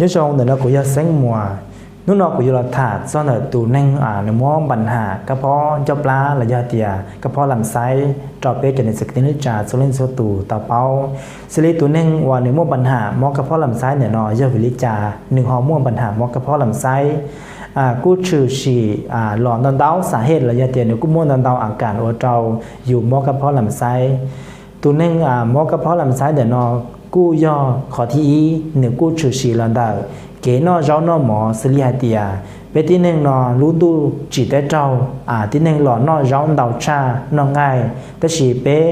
Nyob zoo, ntawm no kuv yog Xeeb Muas. Hnub no kuv yuav los tham txog ntawm tus neeg nws muab npa nham kab phob ncauj plab los yog tias kab phob lam xaib rau peb cov niam txiv kwv tij neej tsa txhua leej txhua tus tau paub. Xws li tus neeg uas nws muaj npa nham mob kab phob lam xaib ntawm no yog vim li cas nws ho muaj npa nham mob kab phob lam xaib. Kuj tshwm sim los ntau ntau xas hej los yog tias nws kuj muaj ntau ntau a kas ua rau yus mob kab phob lam xaib. Tus neeg mob kab phob lam xaib ntawm no kuj yog qhov thib ib, nws kuj tshwm sim los ntawm kev noj zaub noj mov xws li hais tias peb tib neeg no lub ntuj tsim teb raug, tib neeg los noj zaub ntau tshaj noj nqaij, tab sis peb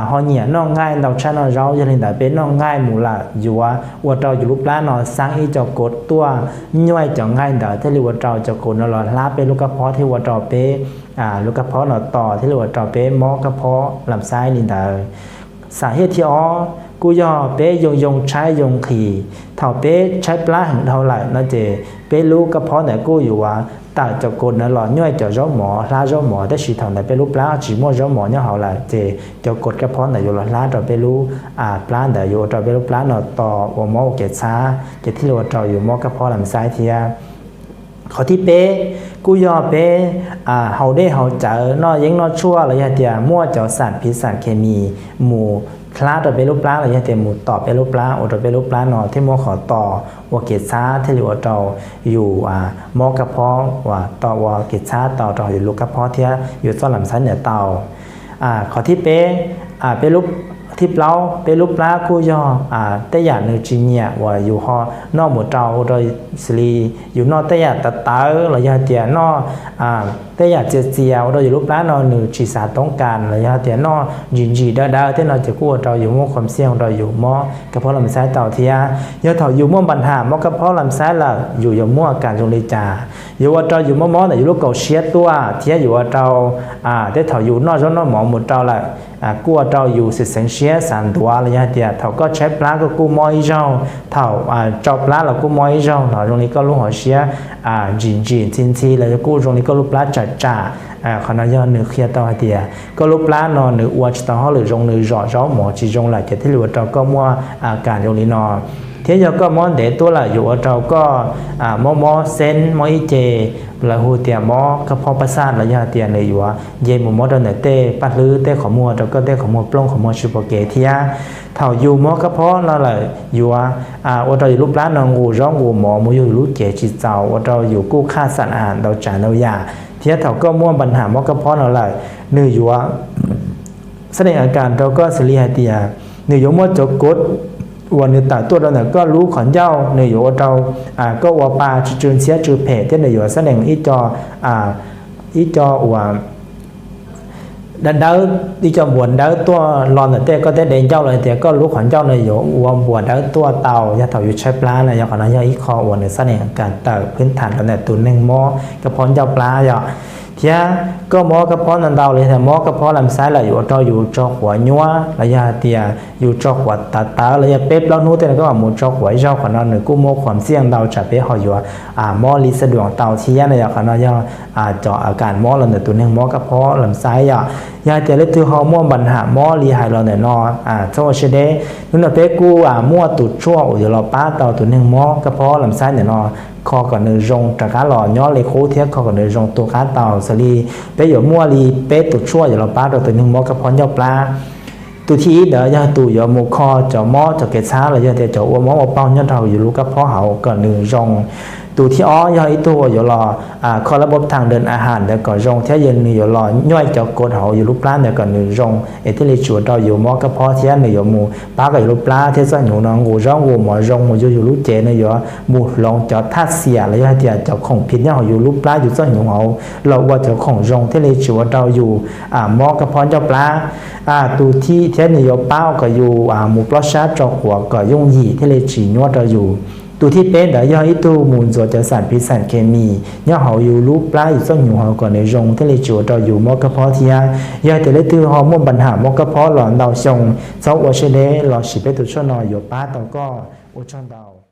ho nyiam noj nqaij ntau tshaj noj zaub, yog li ntawd peb noj nqaij mus lawm yuav ua rau yus lub plab no xaab ib co kod tuaj nyuaj cov nqaij ntawd thiaj li ua rau cov kod no los hlab peb lub kab phob thiaj ua rau peb lub kab phob no to thiaj li ua rau peb mob kab phob lam xaib li ntawd. Xas hej thib ob kuj yog peb yoo yoo tshaib yoo nqhis. Thaum peb tshaib plab heev dhau lawm no ces peb lub kab phob ntawd kuj yuav tawm cov kod ntawd los nyuaj cov zaub mov hlab zaub mov, tab sis thaum ntawd peb lub plab tsis muaj zaub mov nyob hauv lawm ces cov kod kab phob ntawd yuav los hlab rau peb lub plab ntawd yuav ua rau peb lub plab no to ua mob ua kev txhab ces thiaj li ua rau yus mob kab phob lam xaib thiab. Qhov thib peb kuj yog peb haus dej haus cawv noj yeeb noj tshuaj los yog tias muaj cov xas phiv xas khes mis mus hlab rau peb lub plab los yog tias mus tom peb lub plab ua rau peb lub plab no thiaj muaj qhov to ua kev txhab thiaj li ua rau yus mob kab phob uas to ua kev txhab tau rau yus lub kab phob thiab yus txoj lam xaib ntawd tau. Qhov thib peb, thib plaub, peb lub plab kuj yog tej yam nws tsis nyiam uas yus ho noj mus rau ua rau xws li yus noj tej yam tawv tawv los yog tias noj tej yam txias txias ua rau yus lub plab no nws tsis xav toob kas los yog tias noj ntsim ntsim dawb dawb tej no ces kuj ua rau yus muaj khuam xiaj ua rau yus mob kab phob lam xaib tau thiab. Yog thaum yus muaj npa nham mob kab phob lam xaib lawm yus yuav muaj a kas zoo li cas? Yuav ua rau yus mob mob ntawm yus lub kaum siab tuaj thiab yuav ua rau tej thaum yus noj zaub noj mov mus rau lawm kuj ua rau yus xeev xeev siab xav ntuav los yog hais tias thaum koj tshaib plab koj kuj mob ib zaug, thaum tsau plab los kuj mob ib zaug los zoo li koj lub hauv siab ntsim ntsim ntxhi ntxhi los yog kuj zoo li koj lub plab tsam tsam. Qhov no yog nws qhia tau hais tias koj lub plab no nws ua tsis tau hauj lwm zoo, nws zom zaub mov tsis zoo lawm ces thiaj li ua rau koj muaj a kas zoo li no. Thiab yog koj mob ntev tuaj lawm yuav ua rau koj mob mob xeeb mob ib ce, lawv hu tias mob kab phob pab xaj los yog hais tias nws yuav nce mus mob rau ntawm tej paj hlwb tej qhov muag rau koj tej qhov muag plooj qhov muag tsis pom kev thiab. Thaum yus mob kab phob no lawm yuav ua rau yus lub plab no nqus zaub nqus mov mus yug yus lub cev tsis txaus ua rau yus kuj qhaj xam a ntau tsav ntau yam. Thiab thaum koj muaj npa nham mob kab phob no lawm nws yuav xab dees a kas rau koj xws li hais tias nws yuav muaj cov kod uas nws tawm tuaj rau ntawm koj lub qhov ncauj, nws yuav ua rau koj ua pa tsw tsw ntxhiab tsw phem thiab nws yuav xab dees ib co, ib co uas dawb dawb, ib co npuas dawb tuaj los ntawm tej koj tej de ncauj los tias koj lub qhov ncauj no yuav ua npuas dawb tuaj tau yog thaum yus tshaib plab na. Yog qhov no yog ib qho uas nws xab dees a kas tawm phwb tham rau ntawm tus neeg mob kab phob ncauj plab yom. Thiab koj mob kab phob ntau ntau los yog tias mob kab phob lam xaib lawm yuav ua rau yus tso quav nyuab los yog hais tias yus tso quav tawv tawv los yog peb plaub hnub tej no koj mam mus tso quav ib zaug, qhov no nws kuj muaj khuam xiaj ntau tsam peb ho yuav mob li xab duam tau thiab na yom. Qhov no yog cov a kas mob los ntawm tus neeg mob kab phob lam xaib yom. Yog hais tias leej twg ho muaj npa nham mob li hais los ntawm no txhob ua siab deb. Hnub no peb kuj muaj tus tshuaj uas yuav los pab tau tus neeg mob kab phob lam xaib ntawm no, kho kom nws zoo rov qab los nyob li qub thiab kho kom nws zoo tu qab tau. Xws li peb yuav muaj li peb tus tshuaj yuav los pab rau tus neeg mob kab phob ncauj plab. Tus thib ib ntawd yog tus yuav mus kho cov mob cov kev txhab los yog tias cov ua mob ua paug nyob rau yus lub kab phob hauv kom nws zoo. Tus thib ob yog ib tug uas yuav los kho lab npab thaj dej a has ntawd kom zoo thiab yog nws yuav los nyuaj cov kod hauv yus lub plab ntawd kom nws zoo es thiaj li tsis ua rau yus mob kab phob thiab nws yuav mus pab kom yus lub plab thiab txoj hnyuv no nqus zaub nqus mov zoo mus yug yus lub cev, nws yuav mus hloov cov thaj xiam los yog hais tias cov khoom phiv nyob hauv yus lub plab yus txoj hnyuv hauv los ua cov khoom zoo thiaj li tsis ua rau yus mob kab phob ncauj plab. Tus thib thiab nws yuav pab kom yus mus plob sab tso quav kom yooj yim thiaj li tsis nyuab rau yus. Tus thib peb ntawd yog ib tug mus ntxuav cov xam phiv xam khes mis nyob hauv yus lub plab yus txoj hnyuv hauv kom nws zoo thiaj li tsis ua rau yus mob kab phob thiab. Yog tias leej twg ho muaj npa nham mob kab phob los ntau xyoo, txhob ua siab deb los sis peb tus tshuaj no yuav pab tau koj. Ua tsaug ntau.